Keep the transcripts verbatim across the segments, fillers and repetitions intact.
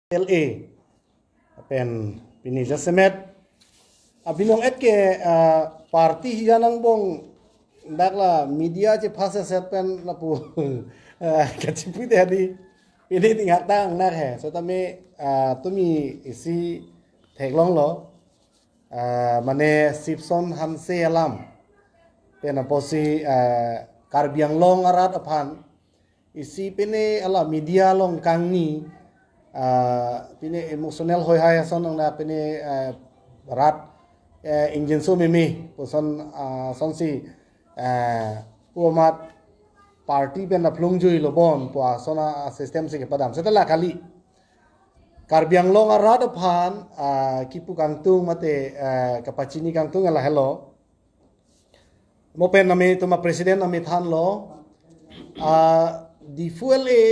L A pen pini jasemet abinong et ke, ah, party hijan angbong dak la media chephase set pen lapu, ah, kachipi de adi pini tingak tang nak he. Setame, ah, tumi isi theklonglo, ah, mane Sipson Hanse alam pen apotsi, ah, Karbi Anglong arat aphan isi pine ala media along kangni, ah, pine emotional hoi hai ason nang na pine, ah, rat, eh, ingjinso meme puson, ah, sonsi, ah, pu amat party pen aphlung jui lo bon pu ason a system si kepadam. Seta la kali. Karbi Anglong arat aphan, ah, kipu kangtung mate, ah, kapachini kangtung ala helo. Mo pen nami tuma president nami thanlo, ah, Diphu L A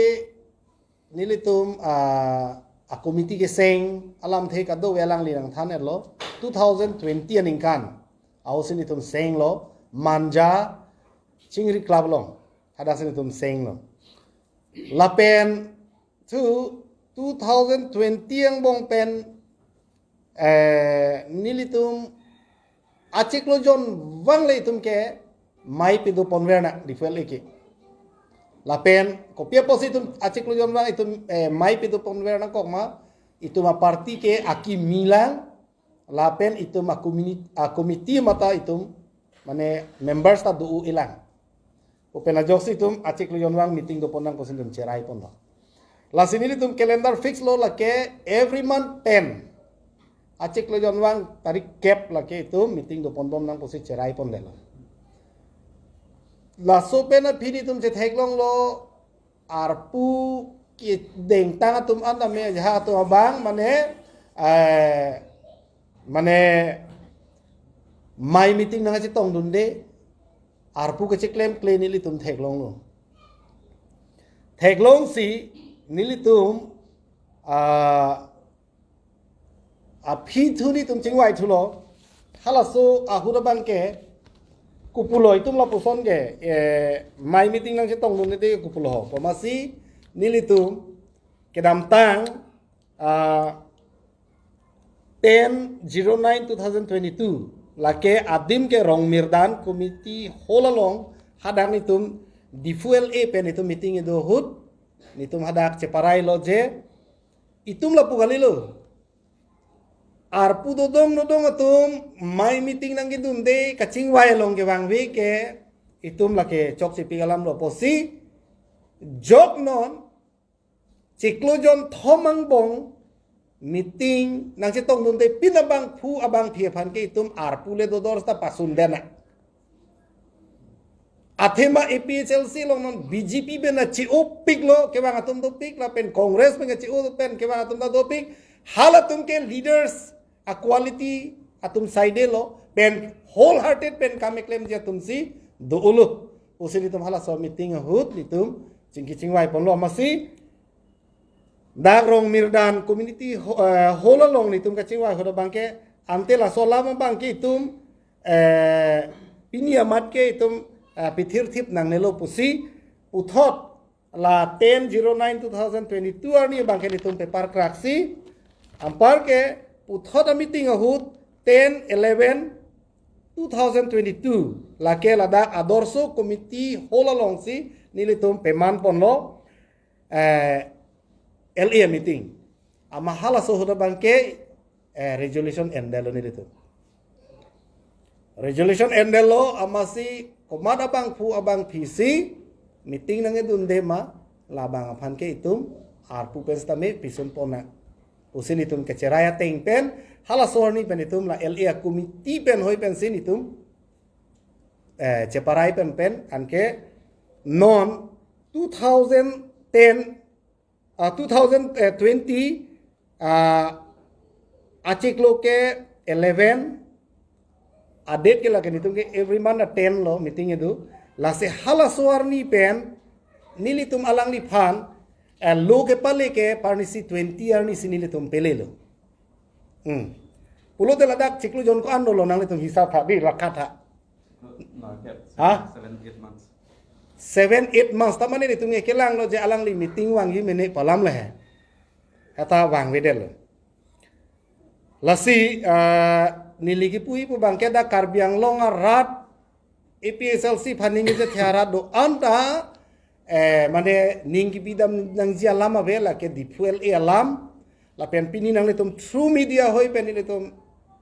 nelitum, ah, a committee keseng alamthe kado-ve alangli nangthan-etlo. Two thousand twenty aningkan aosi nelitum senglo, Manja Chingri Club along hadak si nelitum senglo. Lapen thu two thousand twenty angbong pen, eh, nelitum achiklo jonvang le itum ke mei pado ponver nang Diphu L A ke. Lapen kopi apotsi itum achiklo jonvang itum, eh, mei pado ponver nangkok ma, itum a party ke akimi lang, lapen itum a communi-, a committee mate itum mane members ta do-o-e lang. Pu pen ajoksi itum achiklo jonvang meeting dopon nang pusi itum cherai ponlo. Lasi nelitum calendar fix lo, lake every month ten achiklo jonvang tarik kep lake itum meeting dopon bom nang pusi cherai ponlo. Laso pen aphi nelitum chetheklonglo, arpu kedengtang atum an tame ajahak atum abang mane, eh, mane mei meeting nangchetongdunde, arpu kacheklemkle nelitum theklonglo. Theklongsi nelitum, ah, aphi thu nelitum chingvai thulo. Halaso ahut abang ke kopulo itum lapuson ke, eh, mei meeting nangchetongdunde kopulo ho. Pu amatsi nelitum kedamtang, ah, ten zero nine two thousand twenty-two lake adim ke Rongmirdan Community Hall along hadak nelitum Diphu L A pen itum meeting kedo ahut nelitum hadak cheparai lo je itum lapu kalilo. Arpu dodong dodong atum mei meeting nangkedunde kachingvai along kevangve ke itum lake chokchepik alam lo pusi jok non chiklo jonthom angbong meeting nangchetongdunde pin abangphu abangphi aphan ke itum arpu le dodor ta pasundet nang. Athema A P H L C along non B J P pen na che-opiklo kevang atum dopik lapen Congress pen na che-o pen kevang atum ta dopik. Halatum ke leaders a quality atum saide lo pen wholehearted pen kam keklemji atum si do-olo. Pusi nelitum halaso meeting ahut nelitum chingki chingvai ponlo amatsi dak Rongmirdan Community Ho-, eh, Hall along nelitum kachingvai ahut abang ke ante laso alam abang ke itum, eh, pini amat ke itum, eh, pithirthip nangnelo pusi puthot la ten zero nine two thousand twenty-two arni abang ke nelitum paper kraksi, anpar ke puthot a meeting ahut ten eleven two thousand twenty-two lake ladak Adorsho Community Hall alongsi nelitum peman ponlo, eh, L A meeting. Amat halaso ahut abang ke, eh, resolution endetlo nelitum. Resolution endetlo amatsi komat abangphu abangphi si meeting nangkedunde ma labang aphan ke itum arpu pen sitame pisun pon nang pusi nelitum kecherai ateng pen halaso arni pen itum la L A committee pen hoi pensi nelitum, eh, cheparai pen pen anke non two thousand ten, ah, two thousand twenty, ah, achiklo ke eleven, a date ke lake nelitum ke every month a ten lo meeting kedo. Lasi halaso arni pen nelitum alangliphan, eh, lo kepale ke parnisi twenty arnisi nelitum pelelo. Hmm. Pulote ladak chiklo jon ko-an dolo nanglitum hisap tha, di lakha tha. Market. Ha? Seven, eight months. Seven, eight months. Ta mane nelitum ke kelanglo je alangli meeting vangji mene pu alam le he. kata vangvedetlo. Lasi, eh, neli kipuji pu abangke dak Karbi Anglong arat A P H L C aphan ning kachethe arat do-an ta, eh, mane ning kipidam nangji alam ave, lake Diphu L A alam, lapen pini nanglitum through media ahoi pen nelitum,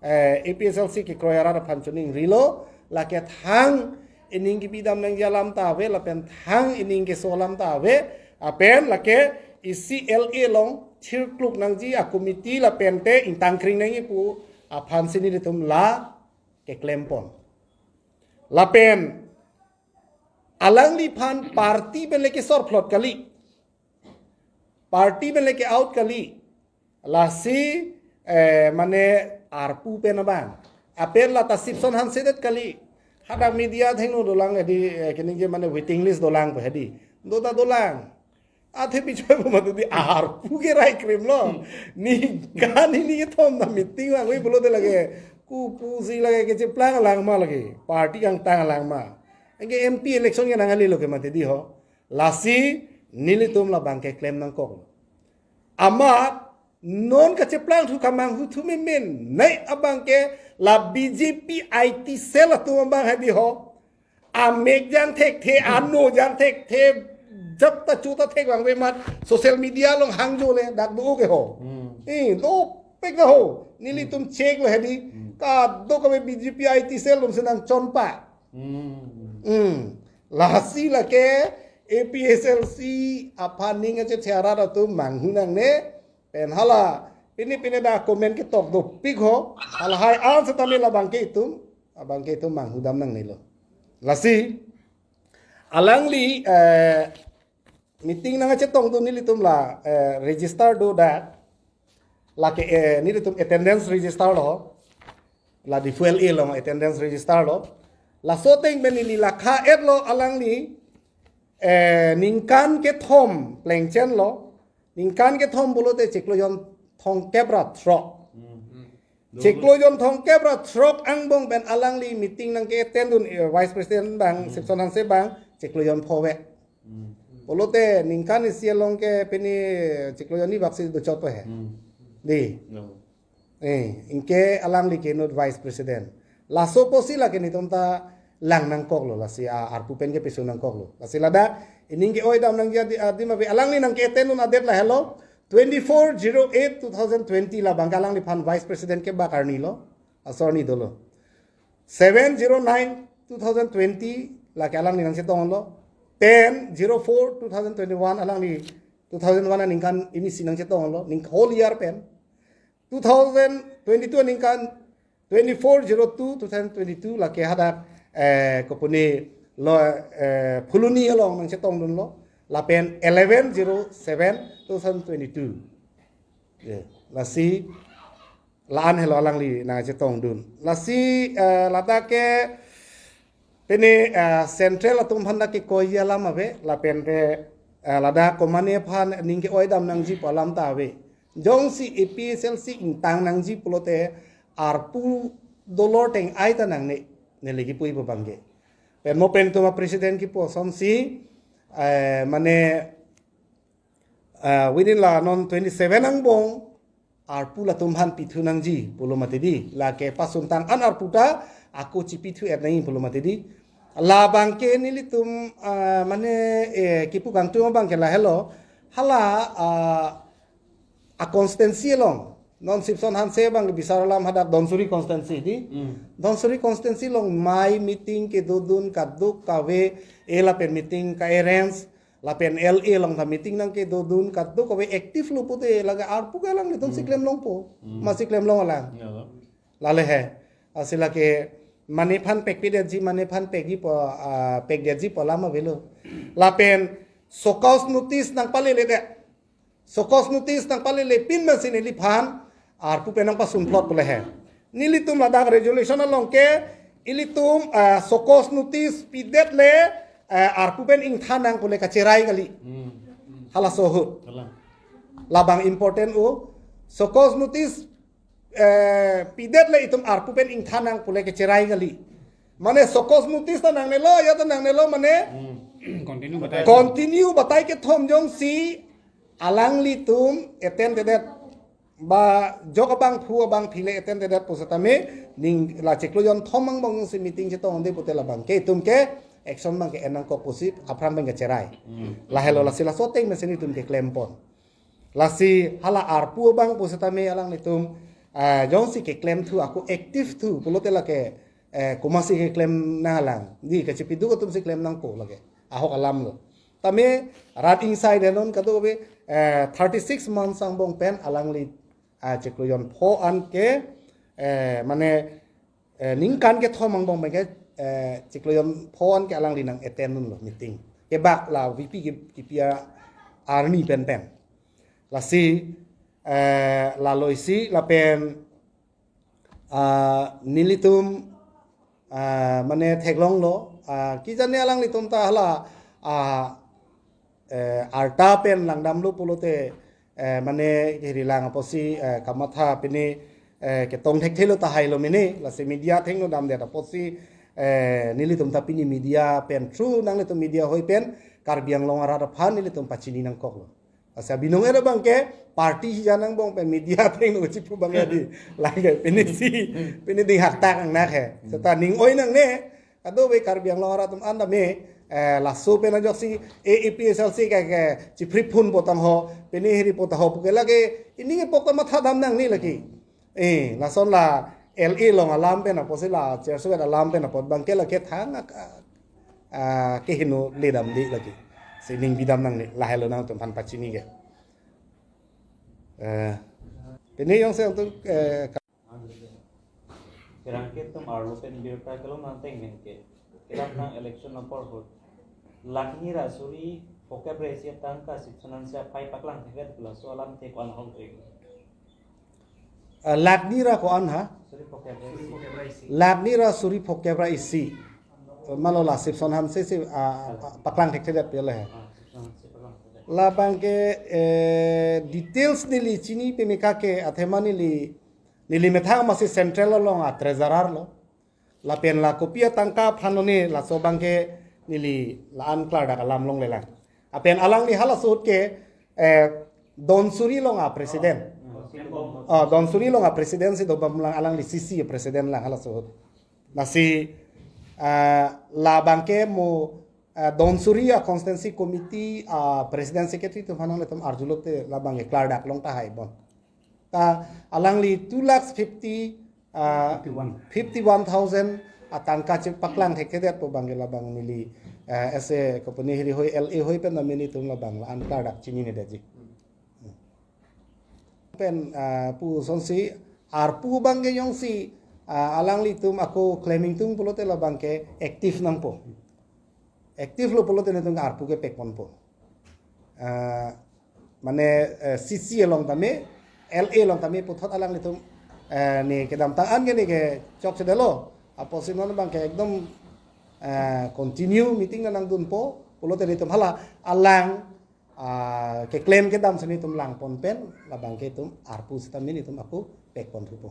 eh, A P H L C kekroi arat aphan choningrilo, lake thang ining kipidam nangji alam ta ave, lapen thang ining keso alam ta ave, lapen lake isi L A along thirkluk nangji a-committee lapen te ingtangkring nangji pu aphansi nelitum la keklempon. Lapen alangliphan party pen le kesor phlot kali. Party pen le ke-out kali. Lasi, eh, mane arpu pen abang. Apen la ta Sipson Hanse det kali. Hadak media athengno dolang hedi, eh, keningje mane waiting list dolang pu hedi. Do ta dolang. Athe pi choi pu mati di arpu ke rai krimlo. Ningkan hini kethom ta meeting vangve pulote lake, kopusi lake kecheplang alang ma lake. Party kangtang alang ma. Anke M P election ke nangalilo ke mati di ho. Lasi nelitum labang keklem nangkok. Amat non kacheplang thu kamanghu thu memen nai abangke la B J P I T cell atum abang hedi ho. Amek jang thekthe, ano jang thekthe, jat ta chu ta thek vangve amat social media along hangjo le dak do ke ho. Hmm. Eh, dopik ta ho. Nelitum check lo hedi. Hmm. Kadokave B J P I T cell atumsi nangchonpa. Hmm. Hmm. Lasi lake A P H L C aphan ning kachethe arat atum manghu nangne. Pen hala pine pine dak comment ketok dopik ho. Halahai an setame labangke itum, abangke itum manghudam nangnelo. Lasi alangli, eh, meeting nangkachetongdun nelitum la, eh, register do dak. Lake, eh, nelitum attendance register lo. La Diphu L A along attendance register lo. Laso ateng pen neli lakha-etlo alangli, eh, ningkan kethom plengchenlo. Ningkan kethom pulote chiklo jonthom kep ra throk. Hmm. Chiklo jonthom kep ra throk angbong pen alangli meeting nangke-attend dun, eh, Vice President abang, hmm, Sipson Hanse abang, chiklo jonpho ave. Hmm. Pulote ningkan isi along ke pini chiklo jonhini baksi dochot ave. Hmm. Di. No. Eh, anke alangli ke inut Vice President. Laso apotsi lake nelitum ta lang nangkoklo, lasi a, arpu pen ke piso nangkoklo. Lasi ladak ining ke-oidam nangji adi-, adim ave, alangli nangke-attend dun a-date lahelo, twenty-four zero eight two thousand twenty labangke alangliphan Vice President kebak arni lo, aso arni dolo. Seven zero nine two thousand twenty lake alangli nangchetonglo. Ten zero four two thousand twenty-one alangli, two thousand one aningkan ini si nangchetonglo, ning whole year pen. Two thousand twenty-two aningkan twenty-four zero two two thousand twenty-two lake hadak, eh, kopune lo, eh, Phuloni along nangchetongdunlo. Lapen eleven zero seven two thousand twenty-two. Ya, lasi la-an helo alangli nangchetongdun. Lasi, eh, ladak ke pini, eh, central atum aphan dak kekoiji alam ave, lapen te, eh, ladak komane aphan ning ke-oidam nangji pu alam ta ave. Jongsi A P H L C ingtang nangji pulote arpu dolor teng-ai ta nangne, neli kipuji pu abangke. Pen mo pen itum a-president kipu asonsi, eh, mane, eh, within la non twenty-seven angbong, arpu latum aphan pithu nangji pulo mati di. Lake pasuntang an arpu ta ako chipithu-et nangji pulo mati di. Labangke nelitum, ah, mane, eh, kipu kangtung abangke lahelo. Hala, ah, a-constituency along. Non Sipson Hanse abang bisar alam hadak Dhansiri constituency di. Hmm. Dhansiri constituency along mai meeting kedodun kadokave, eh, lapen meeting ka-arrange. Lapen L A along ta meeting nangkedodun kadokave active lo pute lake arpu ke alanglitumsi, hmm, klemlongpo. Hmm. Masi klemlong alang. Ya, lo. Lale he. Lasi lake mane aphan pekpidetji, mane aphan pekji pu, ah, pekdetji pu alam avelo. Lapen show cause notice nangpalele det. Show cause notice nangpalele pin masi neliphan arpu pen nangpasun phlot pule he. Nelitum ladak resolution along ke ilitum, ah, show cause notice pidet le, ah, arpu pen ingthan nang pule kacherai kali. Hmm. Halaso ahut. Kalang. Labang important o. Show cause notice, eh, pidet le itum arpu pen ingthan nang pule kacherai kali. Mane show cause notice ta nangnelo, ya ta nangnelo mane. Hmm. Continue batai. Continue batai kethom jongsi alanglitum attend tedet ba jok abangphu abangphi le attend tedet pusitame ning la chiklo jonthom angbong si meeting chetongde pute labang ke itum ke action abang ke en nangkok pusi aphrang abang ke cherai. Lahelo lasi laso ateng mesen itum ke klempon. Lasi hala arpu abang pusitame alanglitum ah, jongsi keklem thu ako active thu pulote lake eh, komatsi keklem nanglang. Di kachipiduk atum si klem nangpo lake. Ahok alam lo. Tame rat ingsai denon kadokave eh, thirty six months angbong pen alangli ah, chiklo jonpho an ke eh, mane eh, ningkan kethom angbong pen ke eh, chiklo jonpho an ke alangli nang attend lo meeting. Kebak la V P ke K P R army pen pen. Lasi eh, lalo isi lapen ah, nelitum ah, mane theklonglo ah, kijane alanglitum ta hala ah, eh, arta pen langdamlo pulote eh, mane kiri lang apotsi eh, kamatha pini eh, ketong thekthelo tahai lo mene lasi media thengno damdet apotsi eh, nelitum ta pini media pen through nanglitum media hoi pen Karbi Anglong arat aphan nelitum pachini nangkoklo. Asa binong era abang ke party hijan angbong pen media thengno chipu abang ya di. Lake pini si pini ding haktak angnak he. Seta ning oi nangne kadokave Karbi Anglong arat atum an tame eh, laso pen ajoksi A P H L C ke ke chipri phun potang ho pini hiri potang ho puke lake ini ke pok matha dam nangne lake. Eh, lason la L A along alam pen apotsi la chairsuet alam pen apot abang ke lake thang ak- ah, kehingno ledam di lake. Sining bidam nangne lahelo nangtumphan pachini ke. Eh, pini jongsi angtu eh, Kerangke atum arlo pen birta kelong nangteng men ke. Kelak nang election apor ahut. Lakh ni ra suri phokep ra isi atangka SIFSOn ansi aphai paklang thekthedet pu laso alam te ko-an ahok jeng. Ah, lakh ni ra ko-an ha? Suri phokep ra isi. Lakh ni ra suri phokep ra isi. Malo la SIFSOn ansi si ah, ah, paklang thekthedet pu le he. Ah, SIFSOn ansi paklang thekthedet. Labang ke eh, details neli chini pemeka ke athema neli neli methang masi central along a treasurer lo. Lapen la kopi atangka aphan lo ne laso abang ke neli la-an klardak alam longlelang. Apen alangli halaso ahut ke eh, Donsuri along a president. Ah, Donsuri along a president si dobom lang alangli C C president lang halaso ahut. Lasi ah, labang ke mo ah, Donsuri a constituency committee a president secretary atum aphan nanglitum arjulote labang ke klardak long tahai bon. Ta alangli two lakhs fifty ah, fifty one thousand atangka chepaklang thekthedet pu abang ke labang neli ah, ese kopine hiri hoi L A hoi pen namini atum labang la-an klardak chininedetji. Pen ah, pu asonsi arpu abang ke jongsi ah, alanglitum ako claiming tung pulote labang ke active nangpo. Active lo pulote netum arpu ke pekponpo. Ah, mane eh, C C along tame, L A along tame puthot alanglitum eh, ne kedamtang an ke ne ke chokchedetlo. Apotsi non abang ke ekdom eh, continue meeting nangdunpo pulote netum hala alang ah, keklem kedam si netum langpon pen labang ke itum arpu sitame netum ako pekpon thupo.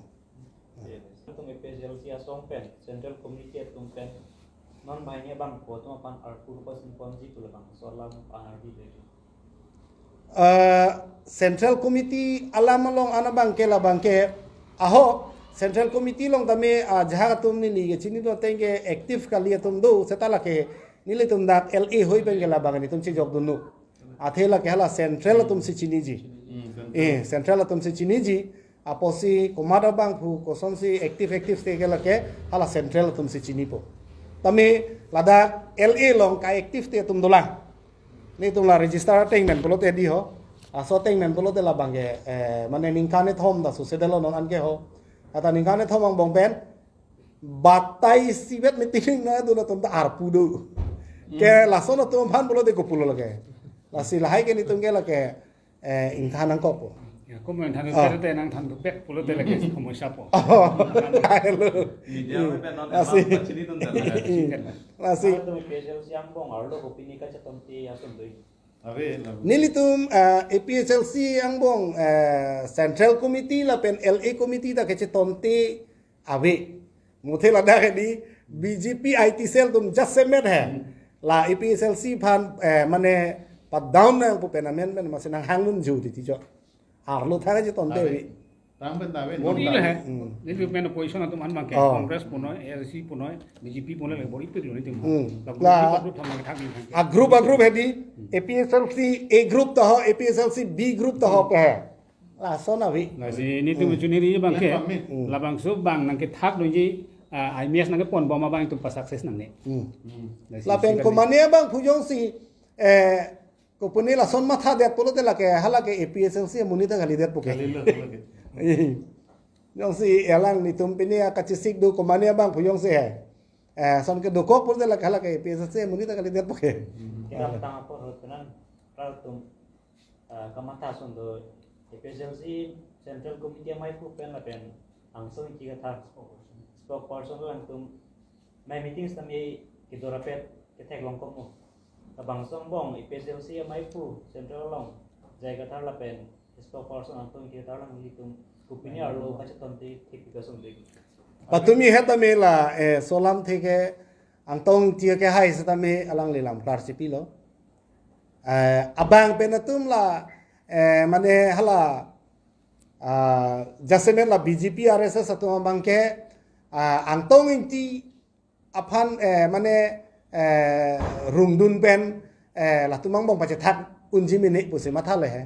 Atum A P H L C asong pen, Central Committee atum pen, non banghini abang ko atum aphan arpu rupa simponji pu labang so alam pangardi lagi. Eh, Central Committee alam along an abang ke labang ke ahok Central Committee along tame ah, jahak atum neli ke chini do ateng ke active kali atum do seta lake nelitum dak L A hoi pen ke labang netum chejok dunlo. Athe lake hala Central atum si chiniji. Eh, Central atum si chiniji. Apotsi komat abangphu kosonsi active active te ke lake hala Central atum si chinipo. Tame ladak L A along ka active te atum dolang. Netum la register ateng men pulote di ho. Aso ateng men pulote labang ke eh, mane ningkan kethom ta susedetlo non an ke ho. Ata ningkan kethom angbong pen batai sibet meeting nangdun atum ta arpu do. Ke lason atum aphan pulote kopulo lake. Lasi lahai ke netum ke lake eh, ingthan nangkokpo. Ya, ko men than Ah. Te nangthan dupek pulote lake komosapo. Oh, hello. Media me pen non Lasi. Emang pachini tun dan ada. Lasi. Atum A P H L C angbong arlo kopine kachetonte atum do. Ave, ave. Nelitum eh, A P H L C angbong eh, Central Committee lapen L A Committee ta kachetonte ave. Muthe ladak di B J P I T cell atum jasemet he. La A P H L C aphan eh, mane Pat down nangpo pen amen pen masi nanghang dunji titi jo. Arlo thang ji tonte Ave. vi. Tang pen ta ave. Vote Vote ilo hai. Hmm. Nelitum pen opposition atum an abang ke. Oh. Congress punoi, A I C C punoi, B J P punoi, le bor-i pik lo nelitum. Hmm. Lapu La- nelitum patut thang nangthak ni thang. A group, a group hedi. Hmm. A P H L C A group ta ho, A P H L C B group ta ho Hmm. pe hai. Lason avi. Lasi nelitum Hmm. chuniri abang ke. Yang kami. Hmm. Labangso abang nangkethak dunji, ah, I M S nangkepon bom abang itum pa success nangne. Hmm. Hmm. Lasi Lapen sika komane abang pu jongsi, eh, kopune lason mathadet pulote lake, halake A P H L C amonit ta kalidet puke. Kalilo, kalilo. Ih. Jongsi elang nelitum pine akachesik do komane abang pu jongsi hai. Eh, son ke dokok pulote lake halake A P H L C amonit ta kalidet puke. Hmm. Kedamtang apor ahut pen an, raltum, eh, kamatha ason do A P H L C Central Committee amei pu pen lapen Angtong Ingti Kathar spokesperson alangtum mei meeting sitame kedo rapet ketheklong komo. Labangso angbong A P H L C amei pu Central along J I Kathar lapen spokesperson Angtong Ingti Kathar alanglitum kopine arlo kachetonte thekpik asonte. Patumi hetame la, eh, solam theke Angtong Ingti ke hai sitame alangli lam klar chepilo. Eh, abang pen atum la, eh, mane hala, ah, jasemet la B J P R S S atum abang ke, ah, Angtong Ingti aphan, eh, mane, eh, rungdun pen, eh, latum angbong pachethak unji mene pusi matha le hai.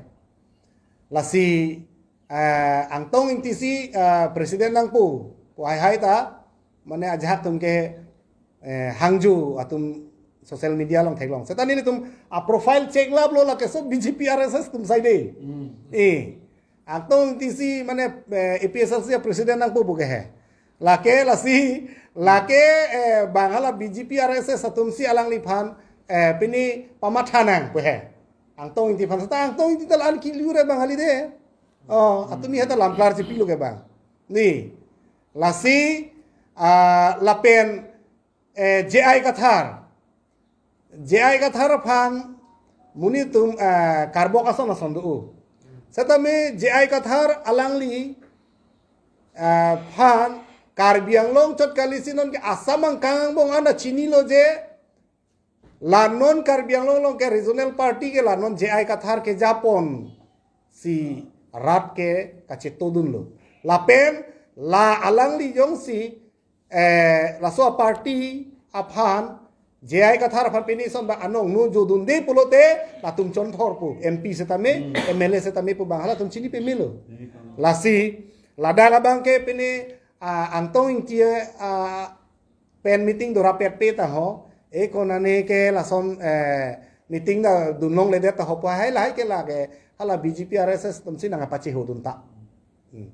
Lasi, eh, Angtong Ingti si, eh, president nangpo, pu hai hai ta, mane ajahak atum ke, eh, hangju atum social media along theklong. Seta nelitum a profile check lap lo lake so B J P R S S atum sai de. Hmm. Eh, Angtong Ingti si mane, eh, A P H L C president nangpo puke hai. Lake lasi, lake, eh, bang hala B J P R S S atum si alangliphan, eh, pine pamatha nangpo hai. Angtong Ingti aphan seta Angtong Ingti ta la-an kiliure bang hali de. Oh, atumi hai ta lam klar chepilo ke bang. Ni, lasi, ah, lapen, eh, J I Kathar. J I Kathar aphan monit atum, eh, karbok ason ason do. Setame J I Kathar alangli, eh, aphan Karbi Anglong chot kali si non ke Assam angkang angbong an ta chinilo je la non Karbi Anglong along ke regional party ke la non J I Kathar kejapon si rat ke kachetodunlo. Lapen la alangli jongsi, eh, laso aparty aphan J I Kathar aphan pine son ba anong nu jodunde pulote latum chonthor pu M P setame, Hmm. M L A setame pu bang halatum chini pemelo. Chini pemelo. Lasi ladak abang ke pine, ah, Angtong Ingti, ah, pen meeting do rapet pe ta ho. E konane ke lason, eh, meeting ta dunlongledet ta ho pu hai lahai ke lake hala B J P R S S atum si nangpachehodun ta. Hmm.